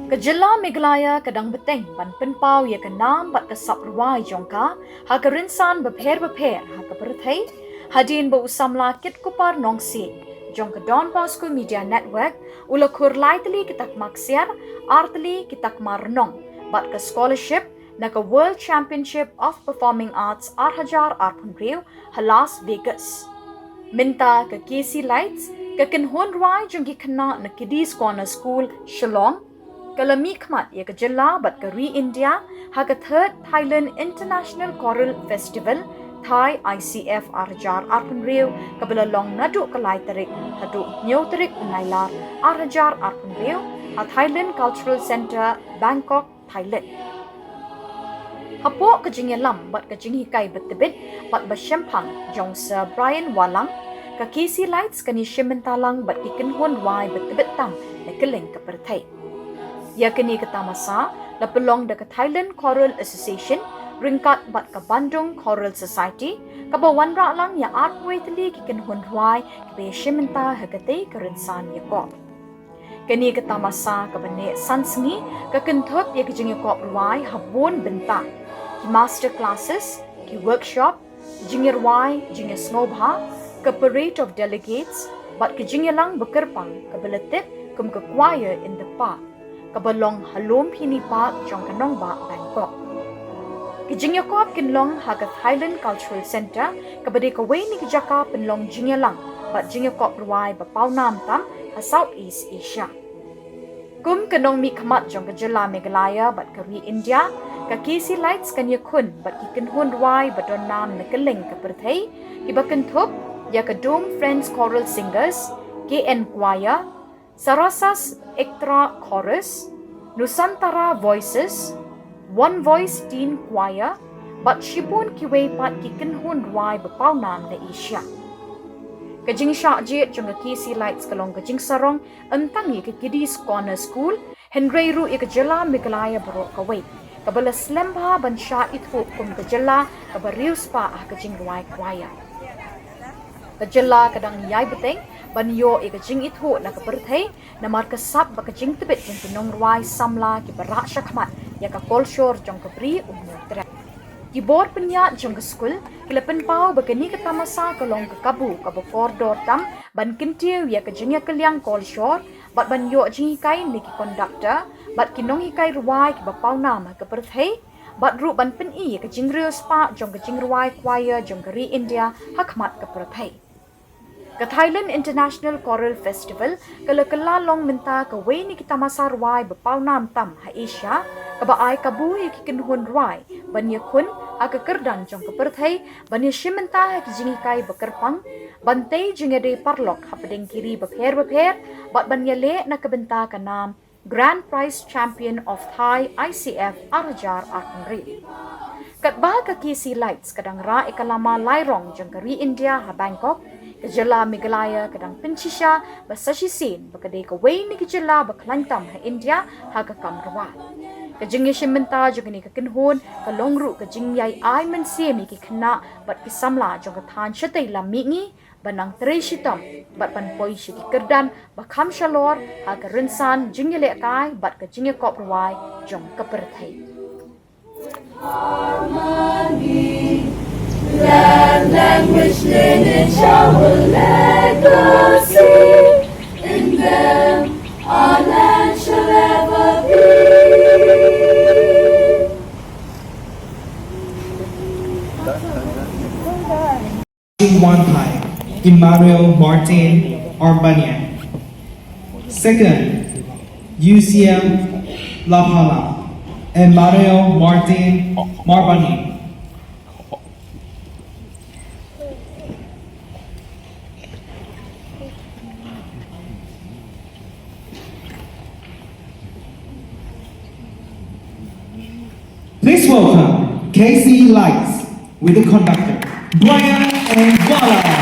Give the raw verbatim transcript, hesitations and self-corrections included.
Ka jylla Meghalaya ka dang bteng ban pynpaw ïa ka nam bad ka sap rwai jong ka ha ka rynsan bapher bapher ha ka pyrthei, hadien ba u samla Kitkupar Nongsiej jong ka Don Bosco Media Network u la khur lai tylli ki takma ksiar, ar tylli ki takma rnong bad ka scholarship na ka World Championship of Performing Arts ar hajar arphew hynriew ha Las Vegas. Mynta ka K C Lights, ka kynhun rwai jong ki khynnah na Kiddies Corner School, Shillong, ka la mihkhmat ïa ka jylla bad ka ri India ha ka third Thailand International Choral Festival, Thai I C F ar hajar arphew hynriew, kaba la long naduh ka lai tarik haduh hynñiew tarik u Nailar ar hajar arphew hynriew ha Thailand Cultural Centre, Bangkok, Thailand. Hapoh ka jingïalam bad ka jinghikai ba tbit bad ba shemphang jong Sir Brian Walang, ka K C Lights kan ïashim bynta lang bad ki kynhun rwai ba tbit tam na kylleng ka pyrthei. Ïa kane ka tamasa la pynlong da ka Thailand Choral Association ryngkat bad ka Bandung Choral Society, kaba wanrah lang ïa arphew tylli ki kynhun rwai kiba ïashim bynta ha katei ka rynsan ïakop. Kane ka tamasa kaba neh san sngi ka kynthup ïa ka jingïakop rwai ha bun bynta, ki master classes, ki workshop, jingïarwai, jingïasngewbha, ka parade of delegates bad ka jingïalang ba kyrpang kaba la tip kum ka Choir in the Park, kaba long ha Lumpini Park jong ka nongbah Bangkok. Ki jingïakop kin long ha ka Thailand Cultural Centre, kaba dei kawei na ki jaka pynlong jingïalang bad jingïakop rwai ba pawnam tam ha Southeast Asia. Kum ka nongmihkhmat jong ka jylla Meghalaya bad ka ri India, ka K C Lights kan ïakhun bad ki kynhun rwai ba don nam na kylleng ka pyrthei, kiba kynthup ïa ka Dome Friends Choral Singers, K N Choir, Sarasas Ektra Chorus, Nusantara Voices, One Voice Teen Choir, bad shibun kiwei pat ki kynhun rwai ba pawnam na Asia. Ka jingshah jied jong ka K C Lights ka long ka jingsarong ym tang ïa ka Kiddies Corner School, hynrei ruh ïa ka jylla Meghalaya baroh kawei, kaba la slem bha ban shah ithuh kum ka jylla kaba riewspah ha ka jingrwai choir. Ka jylla ka dang ïai bteng ban ïoh ïa ka jingithuh na ka pyrthei, namar ka sap bad ka jingtbit jong ki nongrwai samla kiba rah shakhmat ïa ka kolshor jong ka bri um nongtrei. Ki bor pynïaid jong ka skul ki la pynpaw ba kane ka tamasa ka long ka kabu kaba kordor tam ban kyntiew ïa ka jingïakylliang kolshor bad ban ïoh jinghikai na ki conductor bad ki nonghikai rwai kiba pawnam ha ka pyrthei, bad ruh ban pyni ïa ka jingriewspah jong ka jingrwai choir jong ka ri India ha khmat ka pyrthei. Ka Thailand International Choral Festival ka la kylla long mynta kawei na ki tamasa rwai ba pawnam tam ha Asia, kaba ai kabu ïa ki kynhun rwai ban ïakhun ha ka kyrdan jong ka pyrthei, ban ïashim bynta ha ki jinghikai ba kyrpang, ban tei jingïadei paralok hapdeng ki ri bapher bapher, bad ban ïaleh na ka bynta ka nam Grand Prize Champion of Thai I C F ar hajar arphew hynriew. Katba ka K C Lights ka dang rah ïa ka lama lai rong jong ka ri India ha Bangkok, ka jylla Meghalaya ka dang pynshisha ba sa shisien ba ka dei kawei na ki jylla ba khlaiñ tam ha India ha ka kam rwai. Ka jingïashim bynta jong kane ka kynhun ka long ruh ka jingïai ai mynsiem ïa ki khynnah bad ki samla jong ka thaiñ shatei lam mihngi, ban nang trei shitom bad ban poi sha ki kyrdan ba kham shalor ha ka rynsan jingïalehkai bad ka jingïakop rwai jong ka pyrthei. Harmony, land, language, lineage, our legacy. In them, our land shall ever be. One time, Emmanuel Martin Marbanian. Second, U C M Lapala, Emmanuel Martin Marbanian. Welcome, K C Lights, with the conductor, Brian and Vala.